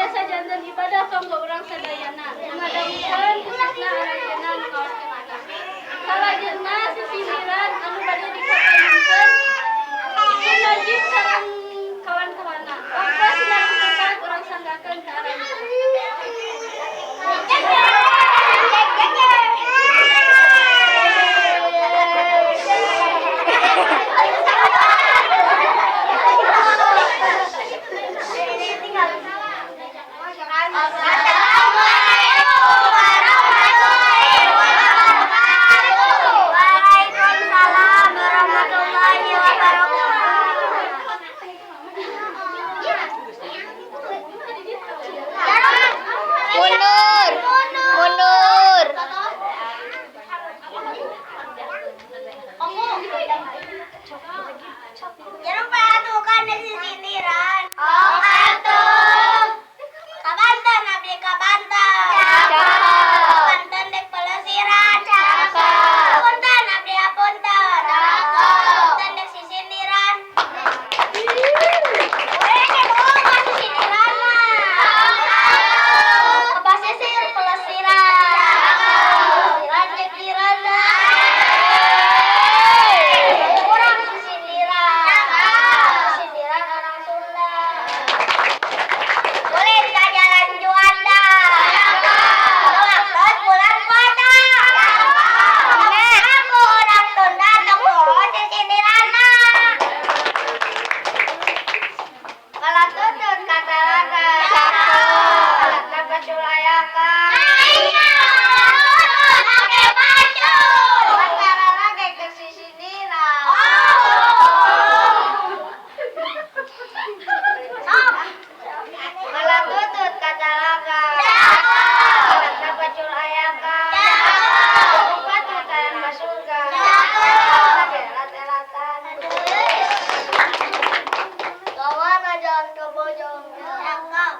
Tiasa janten ibadah kanggo urang sadayana. Ngadangukeun khususna aranjeunna nu ngaoskeunana. Salajengna sisindiran anu bade dikapayunkeun ku Najib sareng kawan-kawanna. Ongkos nangtukan urang sanggakeun ka aranjeunna. Assalamualaikum warahmatullahi wabarakatuh. Waalaikumsalam warahmatullahi wabarakatuh. Mundur. Mundur. Jangan atuh kan sisindiran. Oh atuh. Ka Banten abdi ka Banten. Cakep. Banten dek pelesiran. Cakep. Punten abdi apunten. Cakep. Punten dek sisindiran. Weh, bohong sisindiran mah. Ka Pasisir pelesiran. Pelesiran jeung dirana. Urang sisindiran. Sisindiran orang Sunda. Boleh ka Jalan Juanda. Waktu bulan puasa. Aku orang Sunda tong poho sisindiranna. Kalau tutut ka talaga. Alatna pacul ayakan. Pakai pacul. Antara lagi ke sisindiran. Kalau tutut ka talaga. Alatna pacul ayakan. Patut hayang ka surga. Elat-elatan. Kawana jalan ke Bojong. Cakep.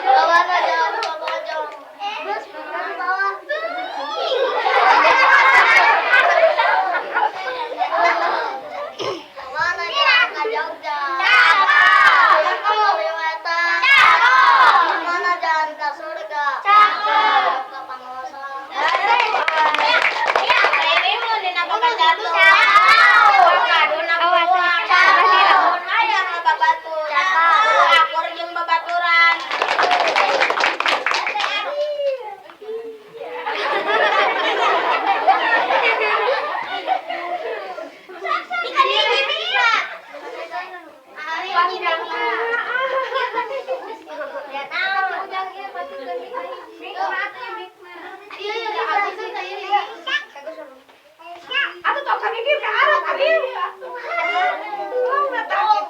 Kawana jalan ke Bojong. Bus bukan bawah. Kawana jalan ke Jogja. Cakep. Ke Wetan. Kawana jalan ke surga. Cakep. Ke Pangawasan. Akur jeung babaturan.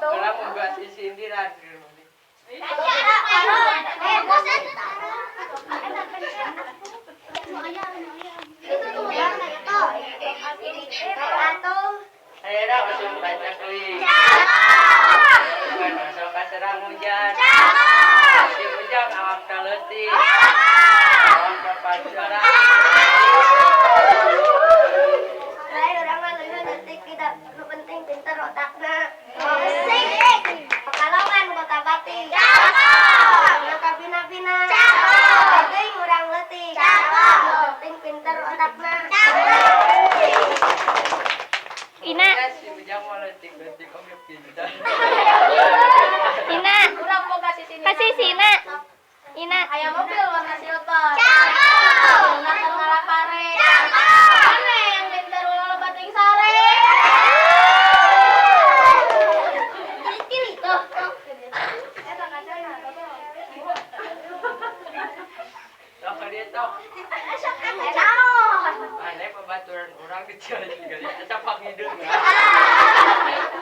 Kalau mau gak sisindiran. Ayeuna usum paceklik. Bukan masuk kaserang hujan. Si ujang awak taleutik. Awak kapancoran. Lain orang mah leuwih leutik tidak nu penting pinter otakna. Pekalongan kota batin. Nu kabina-bina. Penting urang leutik. Nu penting pinter otakna. Ina. Si ujang mah leutik-leutik oge pinter. Ina. Urang boga sisindiran. Kasih si Ina. Ina. Aya mobil warna silver. Cakep. Nah, ngalapare. Cakep. Mana yang pinter ulah loba teuing sare. Tili tuh. Eta kacana. Tok ka dieu tok. Naon? Aneh babaturan urang kecil juga dia capak hideung.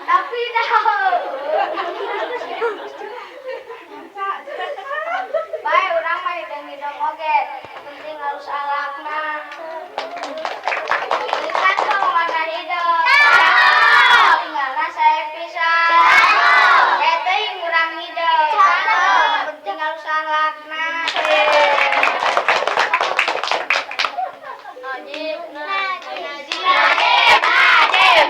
Tapi dah. Bae urang mah hidung-hidung oge, penting halus alakna. Ikan tong warna hideung. Tinggalna sae pisan. Bae teuing urang hideung. Penting halus alakna. Najib, najib, Najib, najib.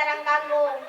sareng kangkung.